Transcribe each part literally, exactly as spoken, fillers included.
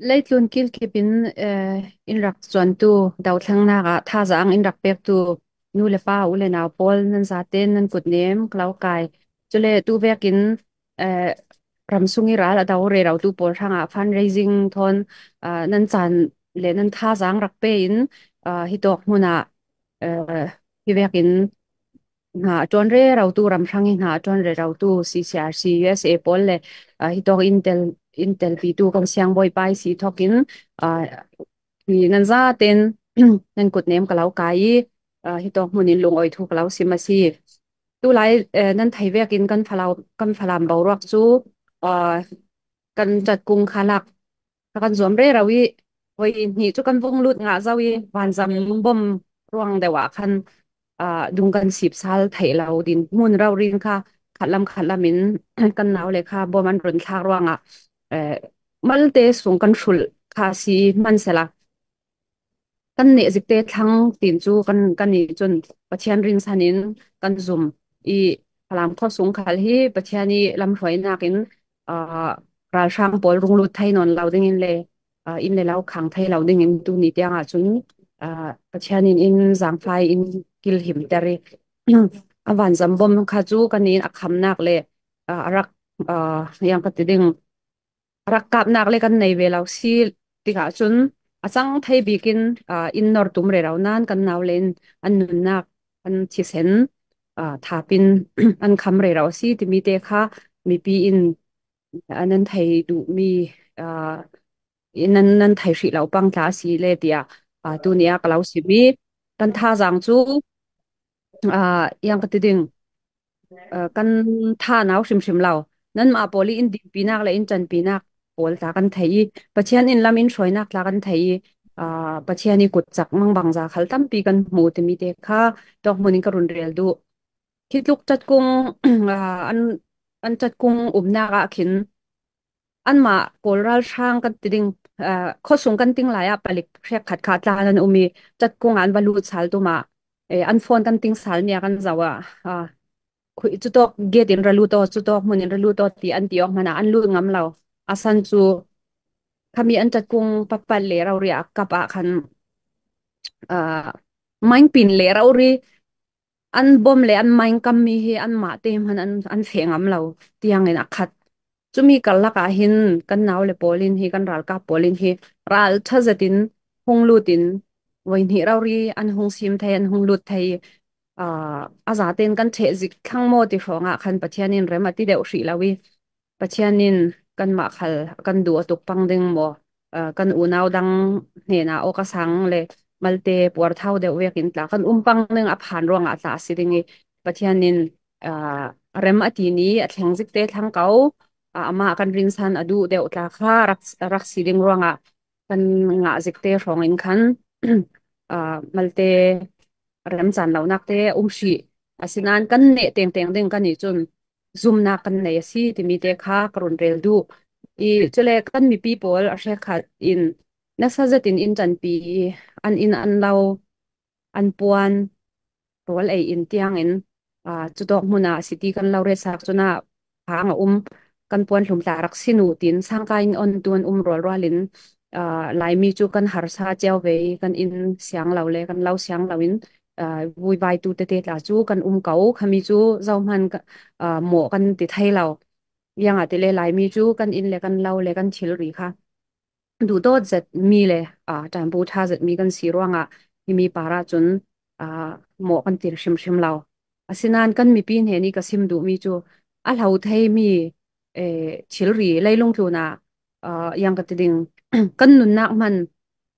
Leitlun kilkip in, eh, in rak cuantu, dothlennak ah thazaang in rak pektu nu le pa, u le nau pawl, nan zaten nan kutnem ka lo kai. Cule tu vekin, eh, ram sung i ral a do rerotu pawl hrangah fundraising thawn, ah, nan caan le nan thazaang rak pe in, ah, hi tawk hmunah, eh, hi vekin hna a ṭuan rerotu, ram hrang i hna a ṭuan rerotu C C R C, U S A pawl le, ah, hi tawk in tel, in telpitu kan siangbawipa i si thawkin, ah, hi nan zaten nan kutnem ka lo kai i, ah, hi tawk hmun in lungawi thu ka lo sim a si. Tulai, eh, nan thei vekin kan Falam, kan Falam boruak cu, ah, kan ṭatkung kha lak kha kan zuam rero i, voi hnih cu kan vung lut ngah zo i, vanzam bom ruang deuh ah khan, ah, dung kan sip sal theih lo din hmun rori in kha khatlam khatlam in kan nau le kha bom an run thlak ruangah, eh, malte sung kan hrulh kha si hmansela, kan neh zikte thlang tin cu kan, kan i cun Pathian rinsan in kan zum i, Falam khuasung khal hi Pathian i lamhruainak in, aa, ralhrang pawl rung lut thei nawn lo dingin le, aa, inn le lo khang thei lo dingin tuni tiang ahcun, aa, Pathian in inn zaangfai in kilhimter i, a vanzam bom kha cu kan in a khamnak le, aa, a rak, aa, yang ka ti ding, rak kapnak le kan nei ve lo si tikah cun a cang thei bik in, aa, in nor tum rero nain kan nau le in an nunnak, an thisen, aa, thap in an kham rero a si timi te kha mipi in, aa, nan thei duhmi, aa, nan, nan thei hrih lo pang tla a si le tiah, aa, tuni ah ka lo sim i kan thazaang cu, aa, yang ka ti ding, aa, kan thanau hrimhrim lo. Nanmah pawl i in dinpinak le in ṭanpinak pawl tla kan thei i, Pathian in lam in hruainak tla kan thei i, aa, Pathian i kutcak mangbangza khal tampi kan hmu timi te kha tawk hmun in ka run rel duh. Khi tluk ṭatkung, aa, an, an ṭatkung umnak ah khin anmah Kawl ralhrang kan ti ding, aa, khuasung kan ting lai ah palik hrekkhat kha tla nan um i, ṭatkung ah an va lut sal tum ah, eh, an phone kan ting sal nia kan zoh ah, aa, khui, cutawk gate in ra lut aw, cutawk hmun in ra lut aw ti an ti awk hmanah an lut ngam lo. A san cu khami an ṭatkung papat le rori a kap ah khan, aa, maingpin le rori an bom le an maingkammi hi anmah te hman an, an feh ngam lo tiangin a khat. Cumi karlak ah hin kan nau le pawl in hi, kan ralkap pawl in hi ralṭha zetin hung lut in voi hnih rori an hung sim thei, an hung lut thei. Aa, a zaten kan ṭheh zik thlang maw ti hrawngah khan Pathian in rem a ti deuh hrih lo i, Pathian in kanmah khal kan duh a tuk pang ding maw, aa, kan unau dang hnenah awk a sang le malte puarthau deuh vekin tla kan um pang ding a phan ruangah tla a si ding i, Pathian in, aa, rem a ti ni a thleng zikte thlang ko, aa, amah kan rinsan a duh deuh tla kha rak, rak si ding ruangah kan ngah zikte hrawngin khan, aa, malte remcan lonak te a um hrih. Asinain kan neh tengteng ding kan i cun zumnak kan nei a si timi te kha ka run rel duh i, cule kan mipi pawl a hrekkhat in nasa zetin in ṭanpi i, an inn an lo, an puan rawl ei in tiangin, aa, cutawk hmun ah city kan lo retsak cun ah phang a um, kan puan hlum tla rak sin uh tiin sangka in ontu an um rualrual in, aa, Laimi cu kan harsa cio ve i kan inn siang lo le kan lo siang lo in, aa, vuivaitu tete tla cu kan um ko. Khami cu zohman ka, aa, mawh kan ti thei lo. Ziangahtile Laimi cu kan inn le kan lo le kan thilri kha duhdawt zetmi le, aa, ṭanbu ṭha zetmi kan si ruangah himi par ahcun, aa, mawh kan ti hrimhrim lo. Asinain kan mipi hnen i ka sim duhmi cu a hlo theimi, eh, thilri leilung tlun ah, aa, ziang ka ti ding, kan nunnak hman,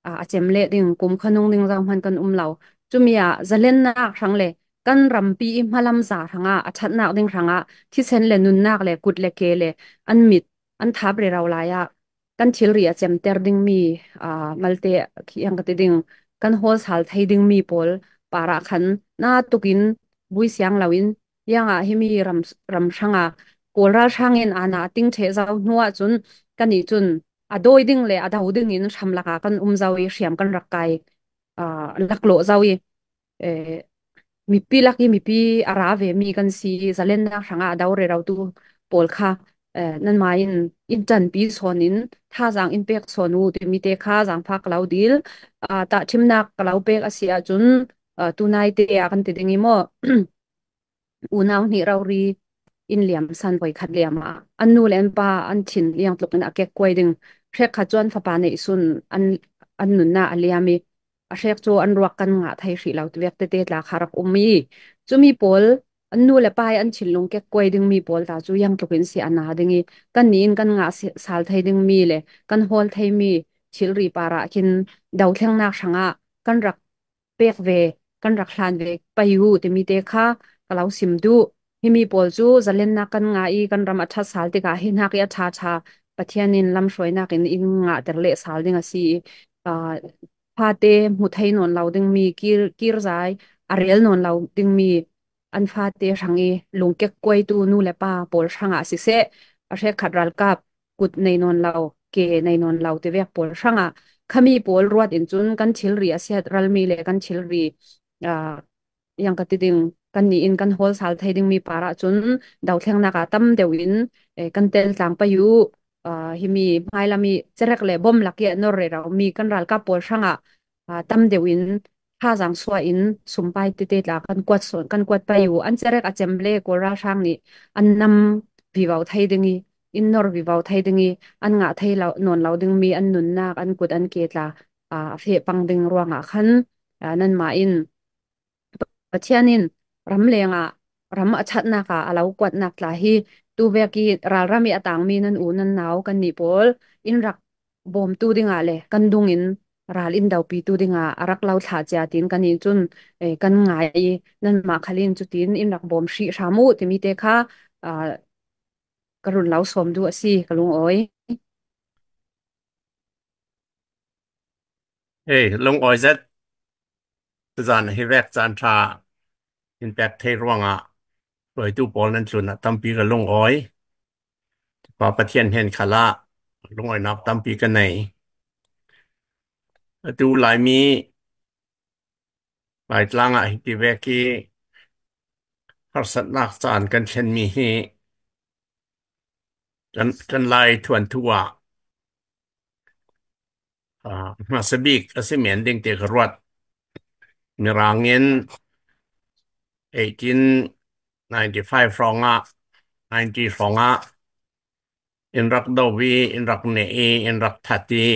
aa, a cem leh ding, kum khuanung ding zohman kan um lo. Cumi ah zalennak hrang le kan rampi i hmalam za hrangah a ṭhatnak ding hrangah thisen le nunnak le kut le ke le an mit an thap rero lai ah kan thilri a cemter dingmi, aa, malte, ziang ka ti ding, kan hawl sal thei dingmi pawl par ah khan na tukin vui siang loin, ziangah himi ram, ram hrangah Kawl ralhrang in aana a ting ṭheh zo hnu ahcun kan i cun a dawi ding le a do dingin hramlak ah kan um zo i hriam kan rak kai, aa, laklawh zo i, eh, mipi lak i mipi a ra vemi kan si i, zalennak hrangah a do rerotu pawl kha eh, nanmah in in ṭanpi sawn in, thazaang in pek sawn uh timi te kha zaangfak ka lo dil. Ah, tahṭhimnak ka lo pek a si ahcun, ah, tunaite ah kan ti ding i maw? Unau hnih rori in liamsan voikhat liam ah an nu le an pa an thin liangtluk in a kekkuai ding. Hrekkhat cu an fapa neihsun an, an nunnak a liam i, a hrek cu an ruak kan ngah thei hrih lo tivek tete tla kha rak um i, cumi pawl an nu le pa i an thinlung kekkuai dingmi pawl ta cu yangtluk in si a na ding i, kannih in kan ngah si, sal thei dingmi le kan hawl theimi thilri parah khin dothlengnak hrangah kan rak pek ve, kan rak hlan ve pei uh timi te kha ka lo sim duh. Himi pawl cu zalennak kan ngah i, kan ram a ṭhat sal tikah hi hnak i a ṭha ṭha Pathian in lamhruainak in in ngahter leh sal ding a si i, aa, fate hmu thei nawn lo dingmi, kir, kirzai a rel nawn lo dingmi, an fate hrang i lungkek kuaitu nu le pa pawl hrangah siseh, a hrekkhat ralkap kut nei nawn lo, ke nei nawn lo tivek pawl hrangah khami pawl ruat in cun kan thilri a siat ralmi le kan thilri, aa, yang ka ti ding, kannih in kan hawl sal thei dingmi parah cun dothlengnak ah tam deuh in, eh, kan tel tlang pei uh. Aa, himi hmailam i cerek le bom lak i a nor rero mi kan ralkap pawl hrangah, aa, tam deuh in thazaang suah in sumpai tete tla kan kuat sawn, kan kuat pei uh. An cerek a cem le Kawl ralhrang nih an nam vivo thei ding i, in nor vivo thei ding i, an ngah thei lo, nawn lo dingmi an nunnak, an kut, an ke tla, aa, a feh pang ding ruangah khan, aa, nanmah in Pathian in ramleng ah ram a ṭhatnak ah a lo kuatnak tla hi, tuvek i ralram i a tangmi nan u nan nau kannih pawl in rak bawmtu dingah le kan dungin ral in dopitu dingah a rak lo thlah cia tiin kan in cun, eh, kan ngai i, nanmah khal in cutin in rak bawm hrih hram uh timi te kha, aa, ka run lo sawm duh a si, ka lungawi. Hei, lungawi zet. Zan hi vek caan ṭha in pek thei ruangah hruaitu pawl nan tlun ah tampi ka lungawi. Pa Pathian hnen khalah lungawinak tampi ka nei. Atu Laimi Laitlang ah hiti vek i harsatnak caan kan thlenmi hi kan, kan Lai thuanthu ah, aa, hmasa bik a si men ding te ka ruat. Mirang in eighteen ninety-five hrawngah, ninety hrawngah in rak do i, in rak neh i, in rak that i,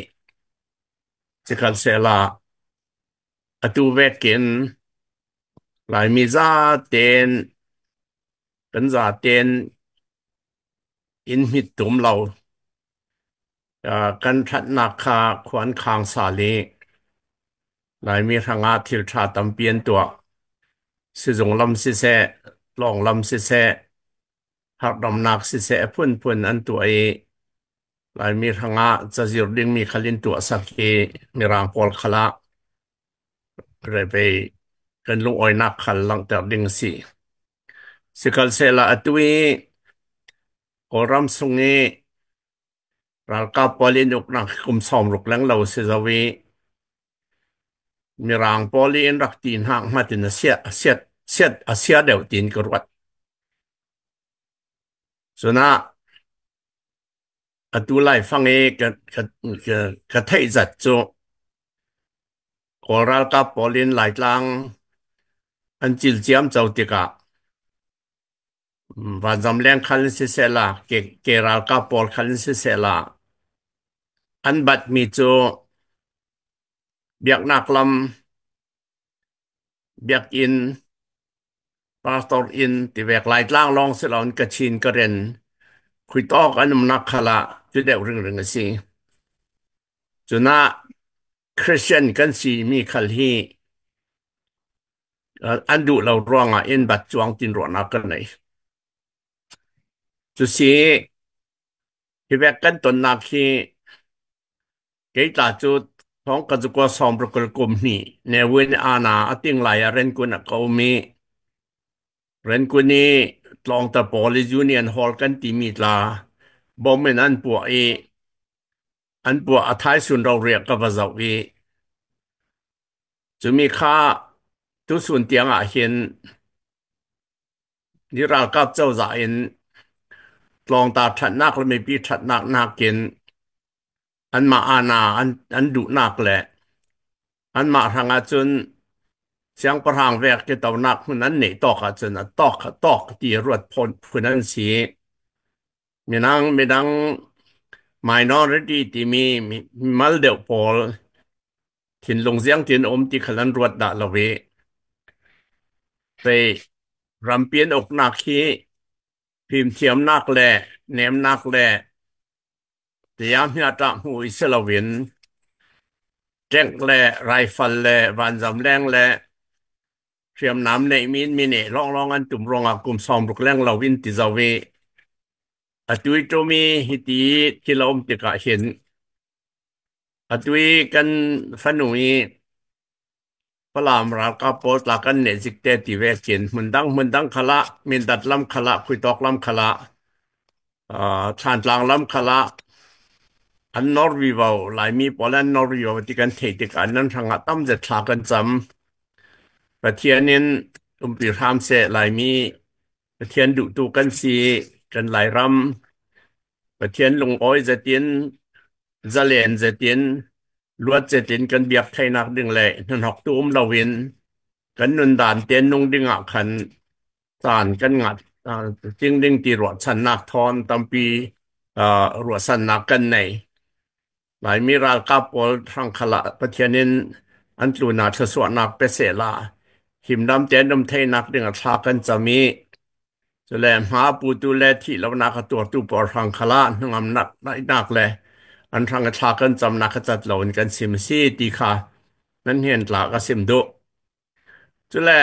sikhalsehla atu vekin Laimi zaten, kan zaten in hmit tum lo, aa, kan ṭhatnak kha khuan khang sal i Laimi hrangah thil ṭha tampi an tuah. Sizung lam siseh, lawng lam siseh, harhdamnak siseh, a phunphun an tuah i Laimi hrangah cazir dingmi khal in tuahsak i Mirang pawl khalah revei kan lungawinak khal langhter ding a si. Sikhalsehla atu i Kawlram sung i ralkap pawl in uknak kum sawmruk leng lo si zo i Mirang pawl i in rak ti hnak hmat in a siat, a siat, siat, a sia deuh tiin ka ruat. Cunah atu laifang i ka, ka, ka, ka theih zat cu Kawl ralkap pawl in Laitlang an cil ciamco tikah, mm, vanzam leng khal in sisehla, ke, ke ralkap pawl khal in sisehla, an batmi cu biaknak lam, biakinn, pastor inn tivek Laitlang lawng si loin Kachin, Karen, khuitawk an umnak khalah cu deuh ringring a si. Cunah Christian kan simi khal hi, aa, an duh lo ruangah in bat cuang tin ruahnak kan nei. Cu si, hi vek kan tonnak hi, kei tla cu thawngkhat zakua sawmruk le kum hnih, Newin Ana a ting lai ah Renkun ah ka um i, Renkun i tlawngta pawl i Union Hall kan timi tla bom in an puah i, an puah a thaisun rori ah ka va zoh i, cumi kha tusun tiang ah hin ni ralkap cozah in tlawngta ṭhatnak le mipi ṭhatnak nakin anmah aana an, an duhnak le anmah hrangah cun siangpahrang vek kitonak hmun an neih tawk ahcun a tawk, a tawk ti ruat phun, phun an si. Minang, midang minority timi mi, mimal deuh pawl thinlung ziangtin a um ti khal an ruat dah lo i, pei rampi an uknak hi fimthiamnak le nemnak le tiam hmiahṭah hmuh i si loin, tank le rifle le vanzam leng le hriamnam neihmi in mi nih lawnglawng an tum ruangah kum sawmruk leng lo in ti zo i, atu i ṭum i hiti thil a um tikah hin, atu i kan fanu i Falam ralkap pawl tla kan neh zik te ti vekin hmun dang, hmun dang khalah, Mindat lam khalah, Khuitawk lam khalah, aa, Thantlang lam khalah an nor vivo, Laimi pawl an nor vivo ti kan theih tikah nan hrangah tam zet thla kan cam. Pathian in umpi hram seh, Laimi Pathian duhtu kan si, kan Lairam Pathian lungawi zetin, zalen zetin, luat zetin kan biak theinak ding le hnahnawktu um loin kan nundan te nung dingah khan caan kan ngah, aa, cing ding ti ruahchannak thawn tampi, aa, ruahsannak kan nei. Laimi ralkap pawl hrang khalah Pathian in an tlunah thluasuahnak pe sehla, himdamte an um theinak dingah thla kan cam i, cule hma a putu le thih lonak a tuartu pawl hrang khalah hnangamnak, naihnak le an hrang i thla kan camnak a cat loin kan sim a si ti kha nan hnen tla ka sim duh. Cule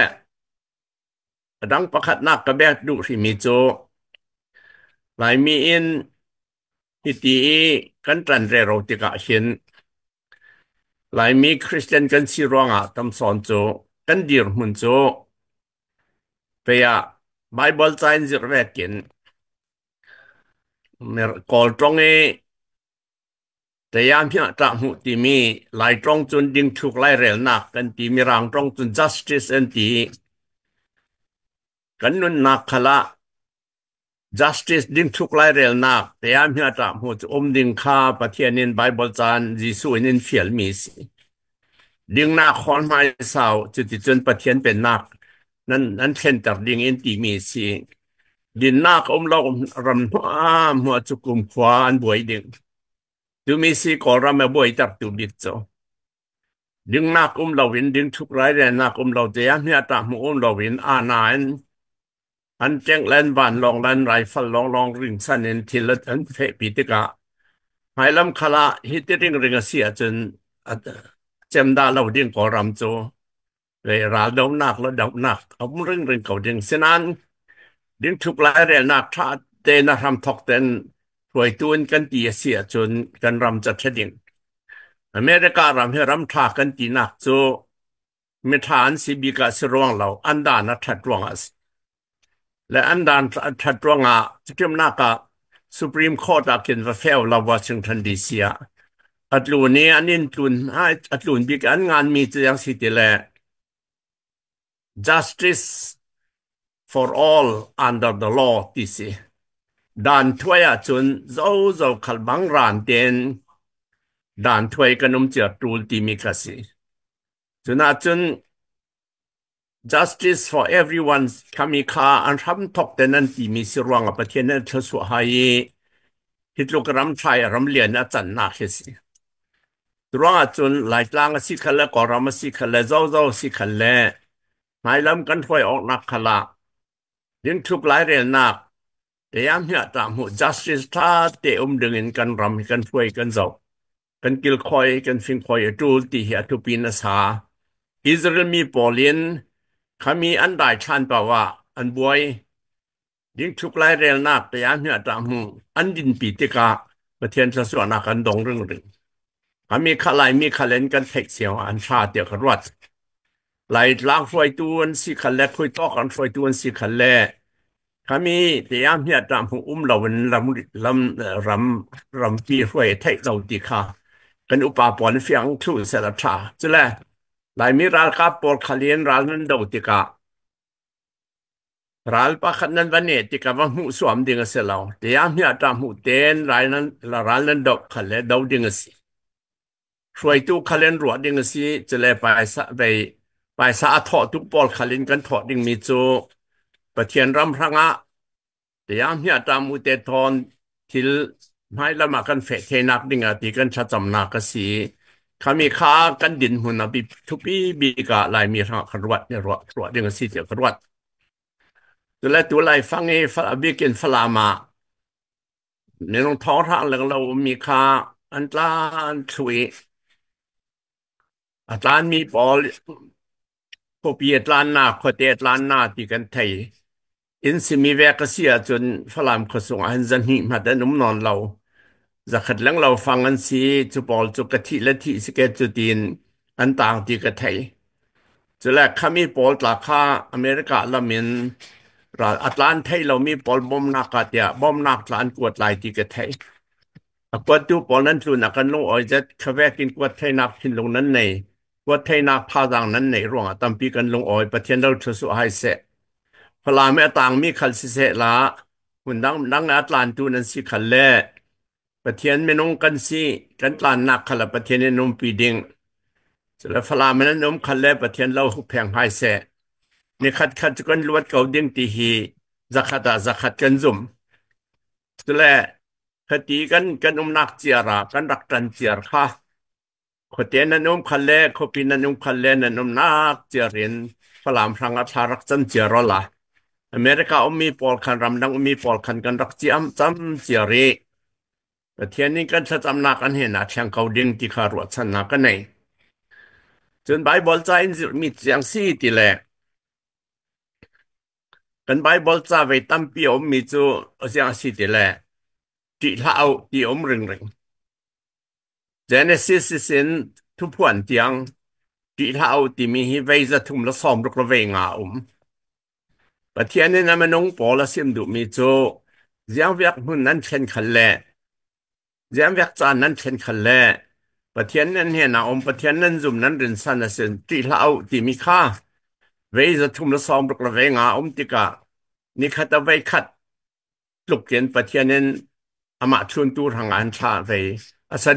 a dang pakhatnak ka bek duh hrimi cu Laimi in hiti i kan ṭan rero tikah hin Laimi Khristian kan si ruangah tam sawn cu kan dirhmun cu pei ah Baibal ca in zirh vekin Kawl ṭong i tayam hmiah ṭah hmuh timi Lai ṭong cun dingthluk lairelnak kan ti, Mirang ṭong cun justice an ti. Kan nunnak khalah justice, dingthluk lairelnak, tayam hmiah ṭah hmuh cu um ding kha Pathian in Baibal caan Jesuh in in fialmi a si. Dingnak hawl hmaisa uh, cuticun Pathian pennak nan, nan thlenter ding in timi a si. Dinnak a um lo ram hmuahhmuah cu kumkhua an buai ding. Tumi si Kawlram a buaitertu bik cu. Dingnak um loin, dingthluk lairelnak um lo, tayam hmiah ṭah hmuh um loin, aana in an tank le an vanlawng le an rifle lawnglawng ringsan in thil an fehpi tikah, hmailam khalah hiti ringring a si ahcun a cem dah lo ding Kawlram cu. Vei raldonak, lawdonak a um ringring ko ding. Sinain dingthluk lairelnak ṭha tein a hramthawk tein hruaitu in kan ti a si ahcun kan ram cu a ṭha ding. America ram hi ram ṭha kan tinak cu mi ṭha an si bik ah si ruang lo, an dan a ṭhat ruangah a si. Le an dan ṭha-, ṭhat ruangah cutimnak ah Supreme Court ah khin va feh lo, Washington D C ah. A tlun i an in tlun, a tlun bik an nganmi cu ziang si ti le, "Justice for all under the law," ti si. Dan thuai ahcun zozo khal bang ran tein dan thuai kan um cia ṭul timi kha si. Cun ahcun, "Justice for everyone," khami kha an hramthawk tein an timi si ruangah Pathian in a thluasuah hai i, hi tluk ram ṭha i a ram lian a cannak hi a si. Curuangah cun Laitlang a si khalle, Kawlram a si khalle, zozo a si khalle, hmailam kan hruai awknak khalah dingthluk lairelnak, tayam hmiah ṭah hmuh, justice ṭha te um dingin kan ram hi kan hruai, kan zoh, kan kilkhawi, kan fingkhawi a ṭul ti hi a thupi nasa. Israel mi pawl in khami an dai ṭhan paoh ah an buai. Dingthluk lairelnak, tayam hmiah ṭah hmuh an dinpi tikah Pathian thluasuahnak an dong ringring. Khami kha Laimi khal in kan theih cio ah an ṭha tiah ka ruat. Laitlang hruaitu an si khalle, Khuitawk an hruaitu an si khalle, khami tayam hmiah ṭah hmuh um loin lam, lam, ram, rampi hruai a theih lo ti kha kan upa pawl in fiang thluh seh a ṭha. Cule Laimi ralkap pawl khal in ral nan do tikah Ral pakhat nan va neh tikah va hmuh suam ding a si lo. Tiah hmiahta hmuh ten ral nan, ral nan doh khat le do ding a si. Hruaitu khal in ruah ding a si, cule paisa vei, paisa a thawhtu pawl khal in kan thawh dingmi cu Pathian ram hrangah tiang hmiahta mute thawn thil hmailam ah kan feh theinak dingah ti kan thlacamnak a si. Khami kha kan dinhmun a bik, thupi bik ah Laimi hrangah kan ruat, ruah, ruah ding a si tiah ka ruat. Cule tu laifang i Fa-, a bikin Falam ah minung thawng hrang lenglo ummi kha an tlan thluh i a tlanmi pawl khuapi a tlannak, khuate a tlannak ti kan thei. Inn simi vek a si ahcun Falam khuasung ah hin zahnih hmat an um nawn lo. Zakhat lenglo fang an si, cu pawl cu ka thih le thih si ke cu tiin an tang ti ka thei. Cule khami pawl tla kha America lam in ral a tlan thei lomi pawl bawmhnak ah tiah bawmhnak tla an kuat lai ti ka thei. A kuattu pawl nan tlun ah kan lungawi zet, khavek in kuat theinak thinlung nan nei, kuat theinak thazaang nan neih ruangah tampi kan lungawi, Pathian lo thluasuah hai seh. Falam i a tangmi khal sisehla, hmun dang dang i a tlantu nan si khal le, Pathian minung kan si, kan tlannak khal ah Pathian in umpi ding. Cule Falam in an um khal le Pathian lo hupheng hai seh. Nikhat khat cu kan luat ko ding ti hi zakhat ah zakhat kan zum. Cule khati kan, kan umnak ciar ah kan rak ṭan ciar kha, khuate nan um khal le, khuapi nan um khal le, nan umnak ciar in Falam hrang ah thla rak cam ciar awla, America ummi pawl khan, ramdang ummi pawl khan kan rak ciam cam ciar i Pathian in kan thlacamnak an hnenah thliang ko ding ti kha ruahchannak ka nei. Cun Baibal ca in zirhmi ziang si ti le, kan Baibal ca vei tampi a ummi cu ziang a si ti le, ṭih hlah uh ti a um ringring. Genesis ihsin Thuphuan tiang ṭih hlah uh timi hi vei zathum le sawmruk le vei nga a um. Pathian in a minung pawl a sim duhmi cu ziangvek hmun nan thlen khal le, ziangvek caan nan thlen khal le, Pathian nan hnenah um, Pathian nan zum, nan rinsan a sin ṭih hlah uh timi kha vei zathum le sawmruk le vei nga a um tikah nikhat a veikhat tlukin Pathian in amah thluntu hrangah an thlah ve. A sa